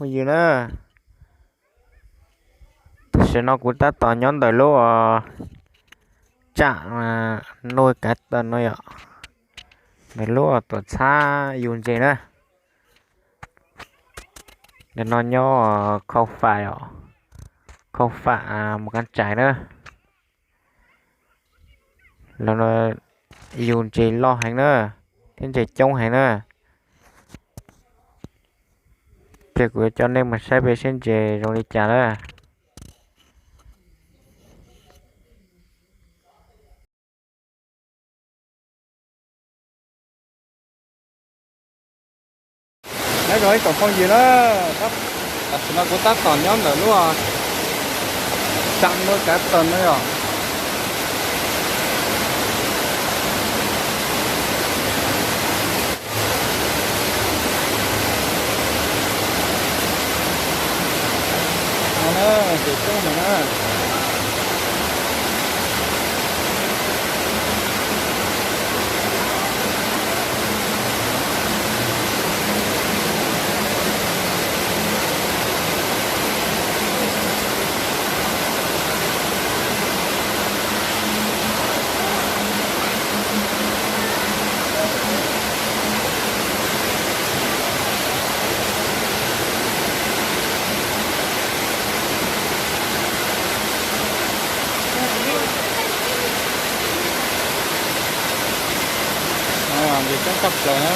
phooj ywg na. Tam sim no kuv tab tom nyob ntawm lub tsam nuj kav tawm no yom, ntawm lub tuam txhab yus ntses na. Ntawm no nyob khau fam os, khau fam mus qab tsais na. Los no yus ntses loj heev na, thiab ntses coob heev na. Ces kuv yuav coj nej mus saib peb seb ntses zoo li cas na. Nyob zoo ib tsoom phooj ywg na, tam sim no kuv tab tom nyob ntawm lub tsam nuj kav tawm no yom. No na, ntses coob no na. Ntses coob tshaj plaws na.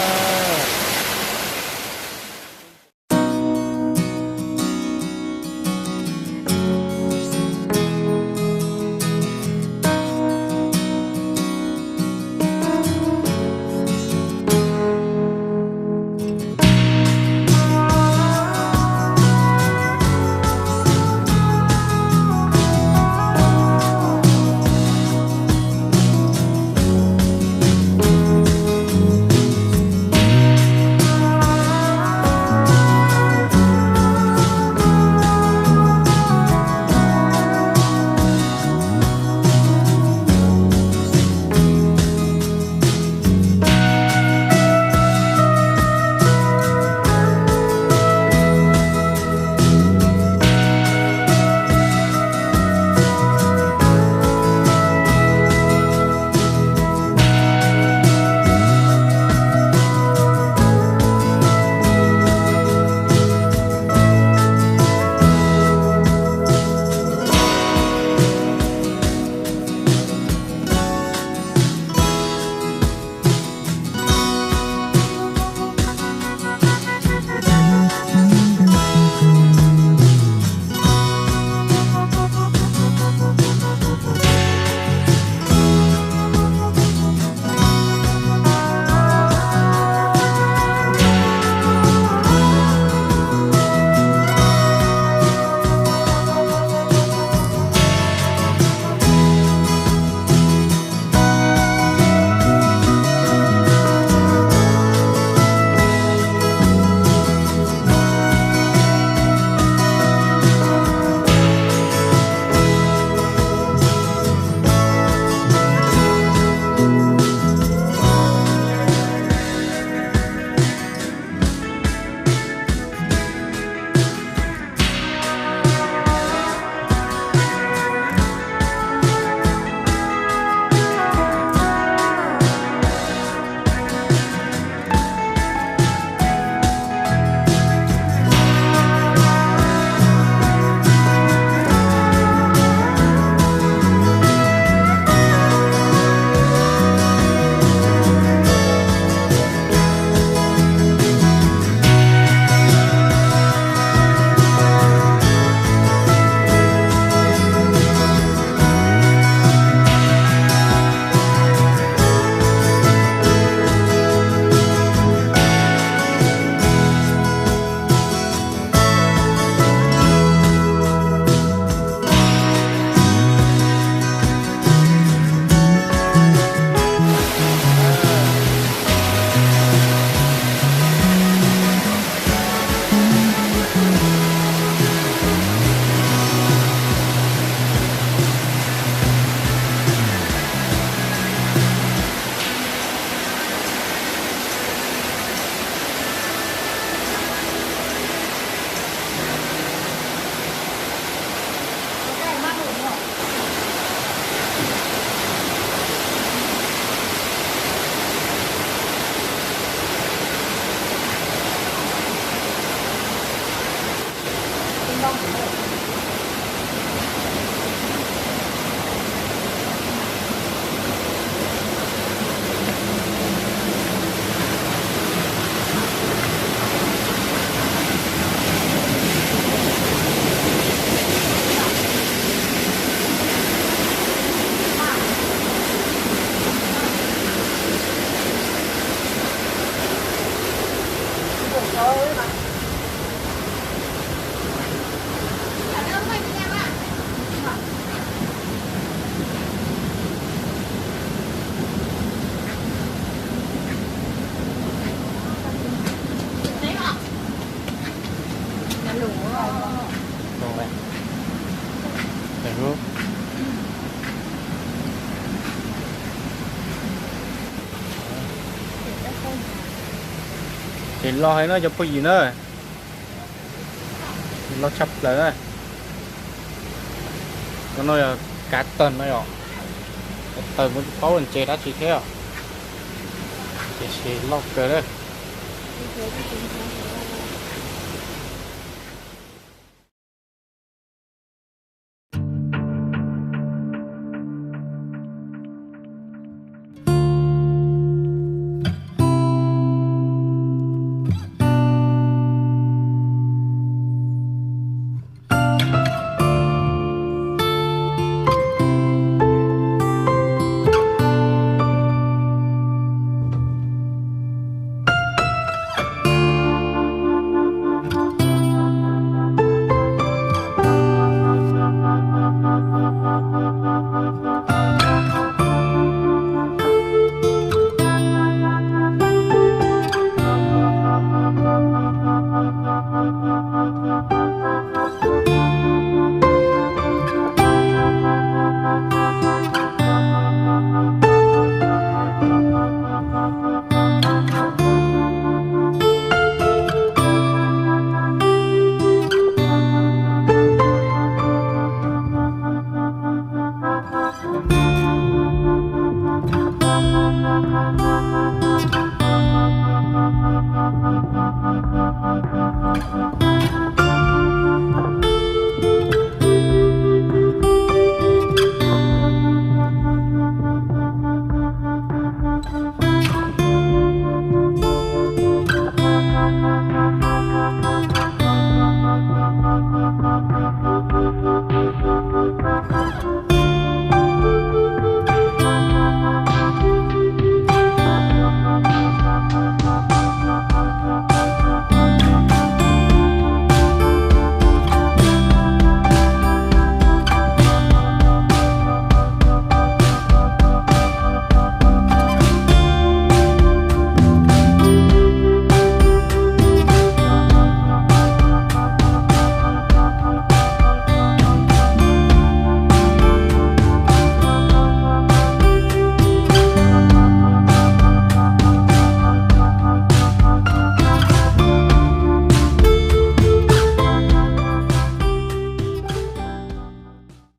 Ces loj heev no cov phooj ywg na. Loj tshaj plaws na. Cov no yog kav tawg no yom. Kav tawg kuv tsis paub ntses dab tsi thiab os. Tiam sis loj kawg na.